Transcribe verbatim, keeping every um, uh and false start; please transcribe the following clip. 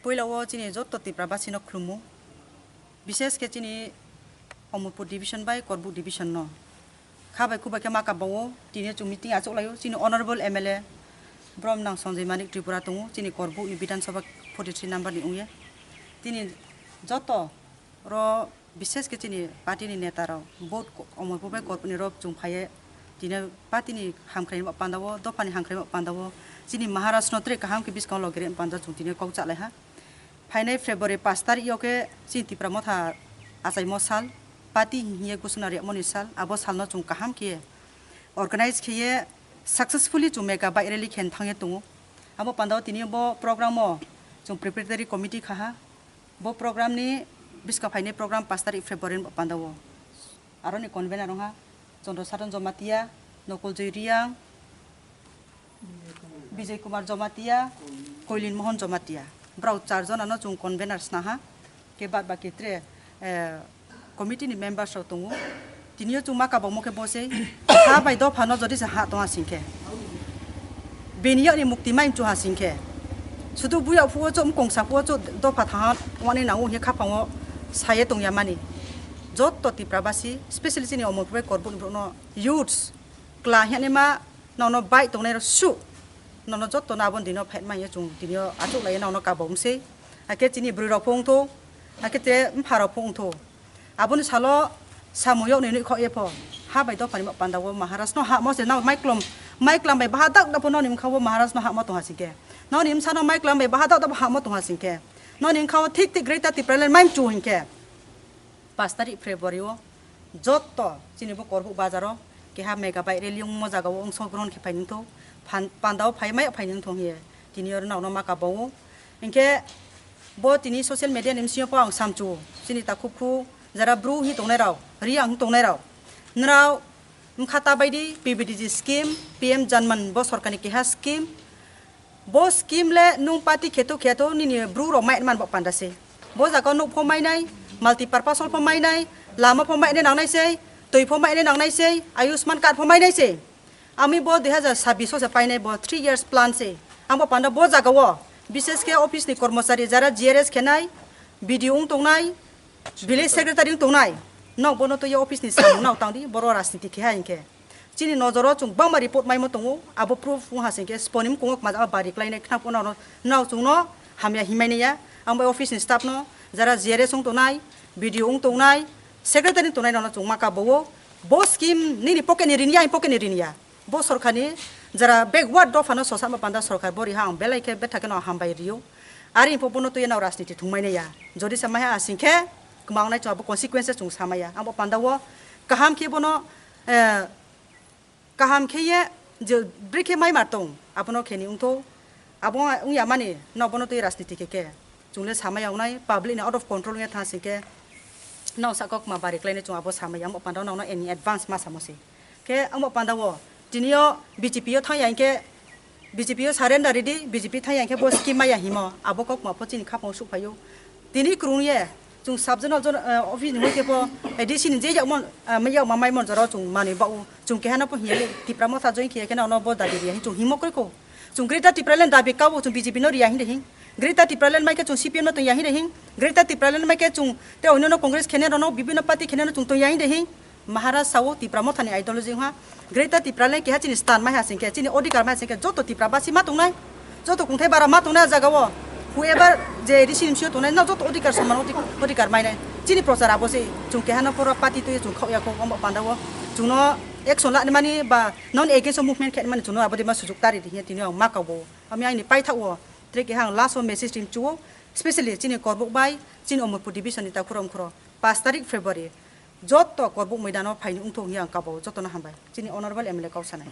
Puila o chini joto Tripura basi no khulumo, bishes khe chini Omorpur division bai Korbuk division no. Kha bai khubai khe ma kabao, tini chwng meeting achuk laio, chini honorable M L A Bromnang Sanjay Manik Tripura tongo, chini Korbuk ni Bidhan Sabha forty three number ni wngya. Tini joto ro bishes khe chini party ni neta rok vote ko-, Omorpur bai Korbuk ni rok chwng phaiye, tini party ni hamkrai ni pandao, dopha ni hamkrai ni pandao, chini Maharaj no tre kaham khe bwskango logere panda chwng tini kok chalai ha. Phainai February pash tarikh yo khe chini Tipra Motha achaimo sal, party hiye gusuna riyamoni sal, abo salno chwng kaham khe organize kheye successfully chwng mega bike rally khen thangye tongo. Abo pandao tini bo program o chwng preparatory committee khaha. Bo program ni bwska phainai program pash tarikh February ni pandao. Aroni convener wngha Chandra Saran Jamatia, Nokol Joy Riang, Bijay Kumar Jamatia, Koilin Mohan Jamatia. Borok char jona no chwng convener sna ha. Khe bad baki tre, eh, committee ni members rok tongo. Tini o chwng ma kabangmo khe bo se ha bai dopha no jodi se ha tong ha sing khe. Bini yakni mukti mai chu ha sing khe. Sudu buya phuo chu mkong sa phuo chu dopha tha ha wani nango he khapang o saye tong ya mani. Jotto Tipra basi, specially chini Omorpur bai Korbuk ni borok no youths, kla hwnwi ma nono bai tongnai rok su, nono jotto no aboni dino phet manya chwng tini o achuk lai nono kabo wngse, hakhe chini bwrwi rok pho wngtho, hakhe te mpha rok pho wngtho. Aboni salo samung yok ni nwi khok ye pho, ha bai dopha ni ma panda o Maharaj no ha mo se nang mai klom, mai klam bai baha dak da pho noni mkha o Maharaj no ha mo tong ha sing khe, noni msa no mai klam bai baha dak da pho ha mo tong ha sing khe, noni mkha o thik thik Greater Tipraland mai mchu hing khe. Pash tarikh February o jotto chini bo Korbuk bazar o keha mega bike rally wngmo jaga o ongsong grohon khe phai nung thung, phan-, panda o phai mai phai nung thung hiye tini oro nang no ma kabao. Hinkhe bo tini social media ni bisingo pho ang samchu chini takhuk khu jara bru hi tongnai rok, ri ang tongnai rok, nrao mkha ta bai di P B D G scheme, P M Janman bo sorkar ni keha scheme. Bo scheme le nung party kheto kheto nini bru rok mai man bo panda se. Bo jaga nuk pho mainai, multipurpose hall pho mainai, lama pho mainai nangnai se, twi pho mainai nangnai se, Ayushman card pho mainai se. Ami bo dui hazar sabbish o se painai bo three years plan se. Ang bo panda bo jaga o, bishes khe office ni kormochari jara G R S khenai, B D O wng tongnai, village secretary wng tongnai. Nok bono twi office ni samung nao tang di, boro rajniti khe ha hinkhe. Chini nojoro chwng bangma report maimo tongo, abo proof wng ha sing khe sponi mkungo kwmajama bari klainai khna phano nao chwngno hamya himai naiya. Ang bai office ni staff no jara G R S wng tongnai, B D O wng tongnai, secretary tongnai rokno chwng ma kabao. Bo scheme nini pocket ni rini ya, ani pocket ni rini ya. Bo sorkar ni jara backward dopha no sosa ma panda sorkar bo riha ang belai khe betha khe no hambai rio. Ari pho bono twi nao rajniti thwngmai naiya. Jodi sa maiha asing khe kwma wngnai chwng abo consequences chwng samaiya. Ang bo panda o kaham khe bono, eh, kaham khe ye je bwrwi khe mai mar tong, abono khe ni wngtho. Abo wng ya mani, no bono twi rajniti khe khe. Chwng le samai ya wngnai, public ni out of control wngya tha sing khe. No saka kwma bari klainai chwng abo samai ya, amo panda no, no in advance ma samo se. Khe amo panda o, tini o B J P o thang ya hinkhe, B J P o surrender ridi, B J P thang ya hinkhe bo scheme maya himo, abo kok ma pho chini khapang suk phaio. Tini kwrwng ye, chwng sub zonal, zon-, eh, office ni hoi khe pho, eh, D C ni je yakmon, eh, mai yakma mai mon jora chwng manwi bao, chwng keha no pho hiya le, Tipra Motha join khiya khe no, no bo dabi riya hin chwng himo koi ko. Chwng Greater Tipraland dabi kabo chwng B J P no riya hin de hin. Greater Tipraland mai khe chwng C P M no tong ya hin de hin. Greater Tipraland mai khe chwng te onno no Congress khene rok no, bibhinno party khene no chwng tong ya hin de hin. Maharaj sao Tipra Motha ni ideology wngha. Greater Tipraland keha chini stand mai ha sing khe, chini odhikar mai ha sing khe, joto Tipra basi ma tongnai, joto kungthai bara ma tongnai a jaga o. Whoever je A D C ni bisingo tongnai, no joto odhikar soman odhik-, odhikar mainai. Chini prochar abo se, chwng keha no pura party twi chwng khok ya kho, omo panda o chwng no action lani mani ba non against o movement khe mani chwng no abo de ma sujuk tari di hiya tini ang ma kabo. Ami aini paithak o, tre keha ang last o message rim chuo, specially chini Korbuk bai, chini Omorpur division ni takhurok khuro, pash tarik February, joto Korbuk moidano phaini wngthok hiya ang kabo, joto no hambai. Chini honorable M L A kok sanai.